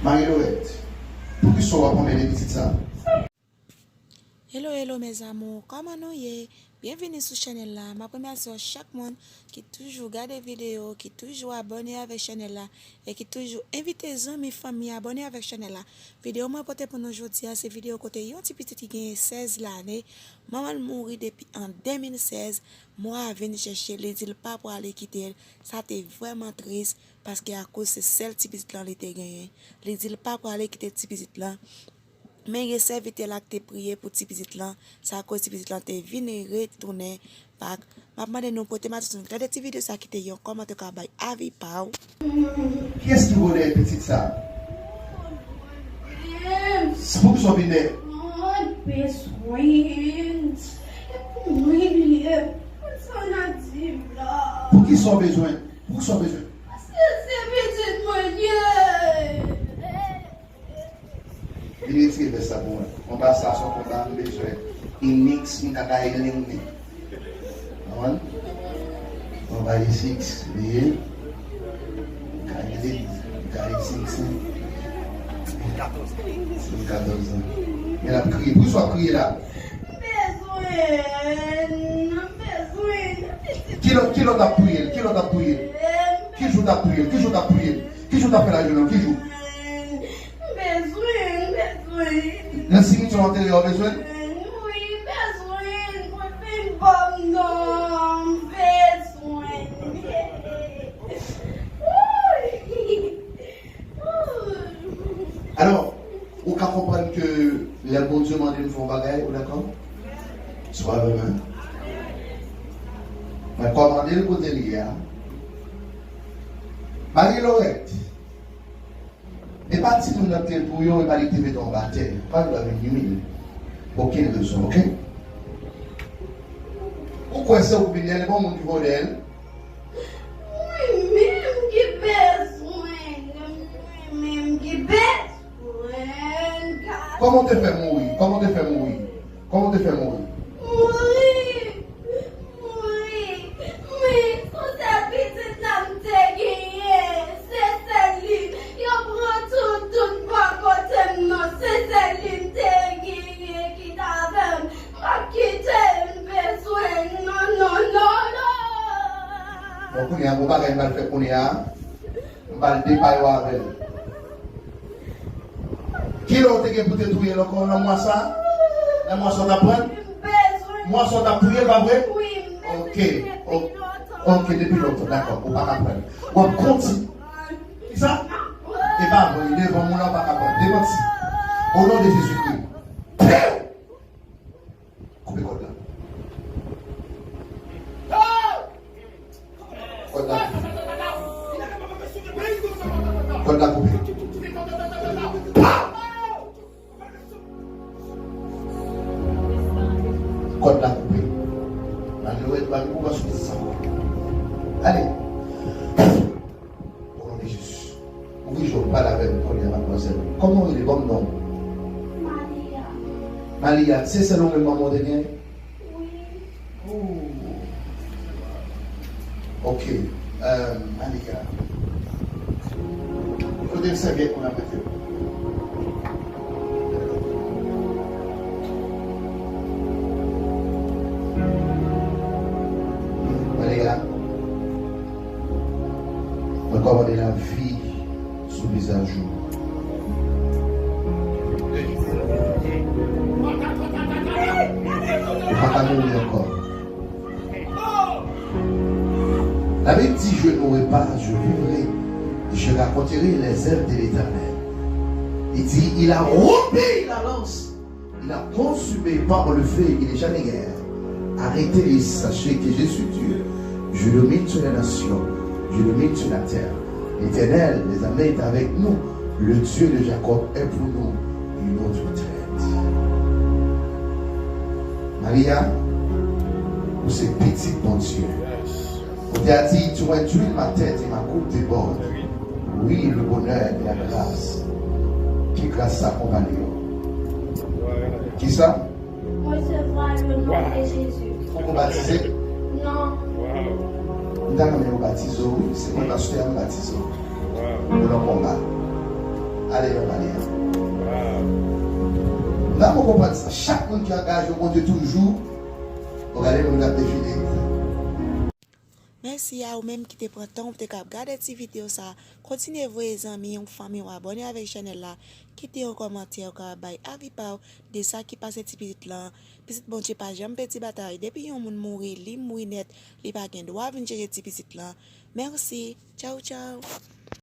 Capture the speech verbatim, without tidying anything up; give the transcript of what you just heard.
Marie Laurette, poukisa w ap anmède pitit sa? Hello, hello mes amours, kòman nou ye? Byenvini sou chanèl la. M ap remèsye chak moun ki toujou gade videyo, ki toujou abòne avèk chanèl la e ki toujou envite zanmi, fanmi abòne avèk chanèl la. Videyo mwen pote pou nou jodi a se videyo kote yon ti pitit ki genyen sèz lane, manman l mouri depi an de mil sèz, mwen vin chèche, li di l pa prale kite l. Sa te vrèman tris paske akoz se sèl ti pitit lan li te genyen. Li di l pa prale kite ti pitit lan. Men gen sèvitè la ki te priye pou ti pitit lan, sa koz ti pitit lan te vin retounen Pak. M ap mande nou pote m atousan gade ti videyo sa kite yon kòmantè ka bay avi pa w. Kiyès ki vòlè pitit sa? Poukisa w vin dèyè? Mwen bezwen. E pou mwen li ye. Pou sa w ap di m la. Poukisa w bezwen? Poukisa w bezwen? Paske se pitit mwen li ye. Vin retire vès la pou mwen. Konba sa se yon konba m bezwen. Inix m ka gaye lengni. Konprann? Konba Inix li ye. Gaye lengni. Gaye Inix. Sou katòz an. Men l ap kriye. Poukisa w ap kriye la? M bezwen. M bezwen. Ki lè, ki lè w t ap touye l? Ki lè w t ap touye l? Ki jou w t ap touye l? Ki jou w t ap touye l? Ki jou w t ap fè lajounen? Ki jou? M bezwen, m bezwen. Nan simityè w antere a, w bezwen? Wi, m bezwen. Mwen fin ban m non. M bezwen. Alò, ou ka konprann ke lè Bondye mande n fè yon bagay, ou dakò? Se pa vre, men. Men kòmande l kote l ye a. Marie Laurette. E pa timoun nan te pou yo, e pa li te mete anba tè. Pa dwa vin imilye. Pou okenn rezon, oke? Ou kwè se ou ki vin dèyè l, e pa yon moun ki vòlè l? Mwen menm ki bezwen, mwen menm ki bezwen. Kòman w te fè mouri? Kòman w te fè mouri? Kòman w te fè mouri? Mouri? Mouri? Men se sèl pitit la m te genyen. Se sèl li. Yo pran tout, tout bò kote m nan. Se sèl li m te genyen ki t avè m. M p ap kite l, m bezwen l. Non, non, non, non. Bon, kounye a, gon bagay m pral fè kounye a. M pral depa yo avè l. Kilè w te gen pou te touye l ankò nan mwa sa? Nan mwa sa w t ap pran l? Mwa sa w t ap touye l, pa vre? Oke, o- oke, depi lontan, dakò, ou pa ka pran l. W ap konti. Kisa? E pa vre, devan moun la w pa ka pran l. Demanti. O non de Jezikri. Piw! Koupe kòd la. Kòd la koupe. Kòd la koupe. Kòd la koupe. Marie Laurette, pa gen pou w sou sa. Ale. O non de Jezi. Ouvri je w, pale avè m kounye a, madmwazèl. Kòman w rele? Ban m non w. Malia. Malia, se sèl ou menm manman w te gen? Wi. Oh. Ok. Euh, Malia. Kote m sèvyèt pou n ap mete w? Malia. Mwen kòmande lavi sou vizaj ou. Ou pa ka mouri ankò. La Bible dit, je ne mourrai pas, je vivrai, et je raconterai les œuvres de l'Éternel. Il dit, il a rompu la lance. Il a consumé par le feu, il n'est jamais guère. Arrêtez et sachez que je suis Dieu. Je domine sur les nations, je domine sur la terre. L'Éternel des armées est avec nous. Le Dieu de Jacob est pour nous une autre retraite. Malia, ou se pitit Bondye. Bondye a di, tu induis ma tête et ma coupe déborde. Oui, le bonheur et la grâce. Ke gras sa akonpaye w. Kisa? Resevwa le non de Jezi. Fòk ou batize? Non. M ta renmen yo batize w wi, se mwen pastè a, m batize w. Pou nan konba. Ale yon ale a. M ta renmen w konprann sa. Chak moun ki angaje w, Bondye toujou. Ou gade moun k ap defile. Mèsi a ou menm ki te pran tan ou te kab gade ti videyo sa. Kontinye voye zanmi w, fanmi w, abòne avèk chanèl la. Kite yon kòmantè ou ka bay avi pa w de sa ki pase ti pitit lan. Pitit Bondye pa janm pèdi batay. Depi yon moun mouri, li mouri nèt. Li pa gen dwa vin jere ti pitit lan. Mèsi. Tchaw, tchaw.